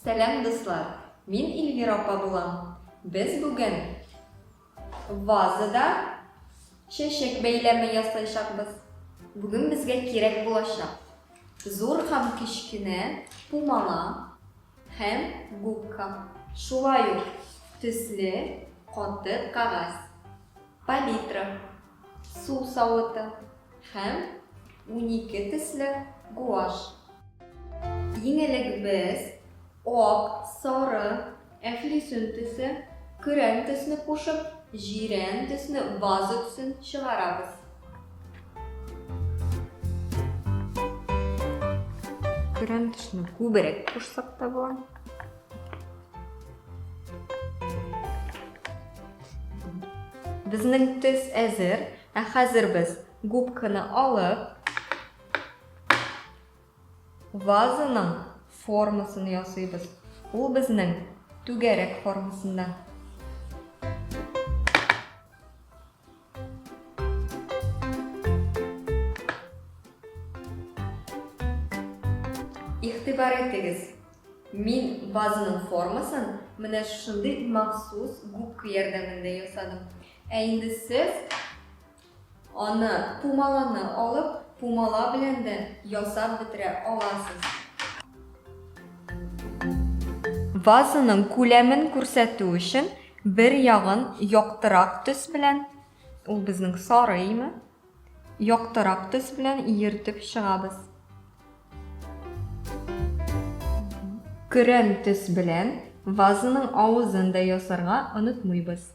Сәлам, дуслар! Мин Эльвира апа булам. Без бүген вазада чәчәк бәйләме ясаячакбыз. Бүген безгә кирәк булачак зур һәм кечкенә пумала һәм губка, шулай ук төсле каты кәгазь, палитра, су савыты һәм 12 төсле гуашь. Иң элек без ак, сары, әфлисун төсе, көрән төсне кушып, җирән төсне ваза төсен чыгарабыз. Көрән төсне күбрәк кушсак та була. Безнең төс әзер, ә хәзер без губканы алып, Вазаның формасын ясыйбыз. Ул безнең түгәрәк формасында. Игътибар итегез, мин вазаның формасын менә шушындый махсус губка ярдәмендә ясадым. Ә инде сез Аны, пумаланы алып, пумала белән дә ясап бетерә аласыз. Вазаның күләмен күрсәтү өчен бер ягын яктырак төс белән, ул безнең сары име, яктырак төс белән йөртеп чыгабыз. Көрән төс белән вазаның авызын да ясарга онытмыйбыз.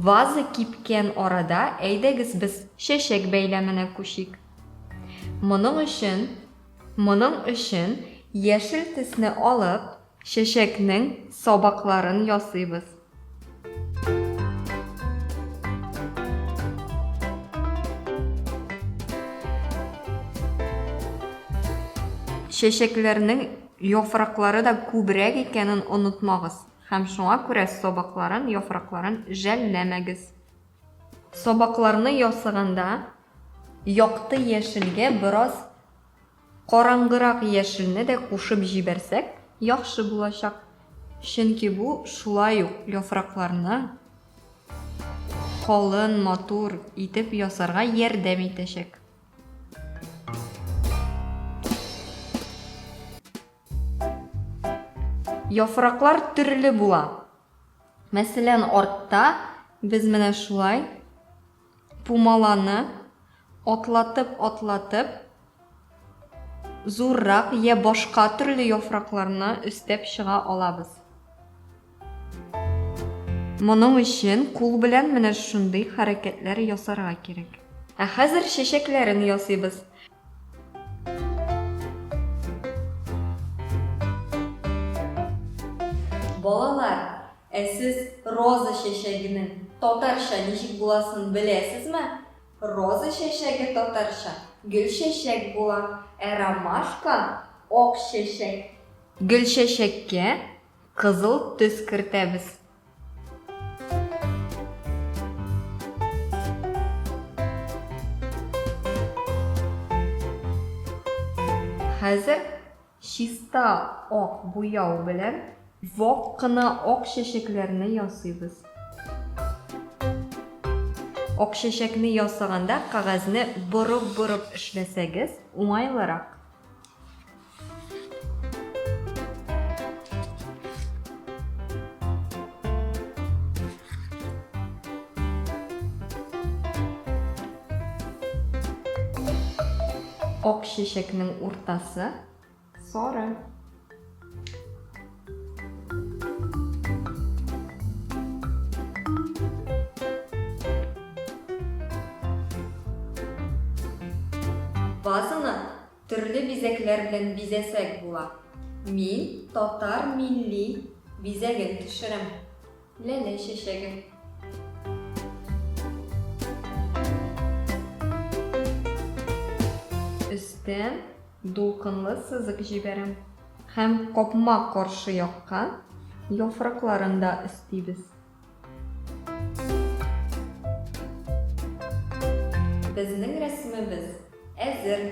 Ваза кипкән арада әйдәгез без чәчәк бәйләменә күчик. Моның өчен, моның өчен яшел төсне алып, чәчәкнең сабакларын ясыйбыз. Чәчәкләрнең яфраклары да күбрәк икәнен онытмагыз һәм шуңа күрә сабакларын, яфракларын жәлләмәгез. Сабакларны ясаганда якты яшелгә бераз Караңгырак яшелне дә кушып җибәрсәк, яхшы булачак, чөнки бу шулай ук яфракларны калын, матур итеп ясарга ярдәм итәчәк. Яфраклар төрле була. Мәсәлән, артта без менә шулай пумаланы атлатып-атлатып, зуррак я башка төрле яфракларны өстәп чыга алабыз. Моның өчен кул белән менә шундый хәрәкәтләр ясарга кирәк. Ә хәзер чәчәкләрен ясыйбыз. Балалар, ә сез роза чәчәгенең татарча ничек буласын беләсезме? Роза чәчәге татарча гөлчәчәк була, ә ромашка, ак чәчәк. Гөлчәчәккә кызыл төс кертәбез. Хәзер Чиста ак буяу белән вак кына ак чәчәкләрне ясыйбыз. Ак чәчәкне ясаганда кәгазьне борып-борып эшләсәгез, уңайлырак. Ак чәчәкнең уртасы сары. Вазаны төрле бизәкләр белән бизәсәк була. Мин татар милли бизәген төшерәм. Ләлә чәчәге. Өстән дулкынлы сызык җибәрәм һәм капма-каршы якка яфракларын да өстибез. Безнең рәсемебез әзер.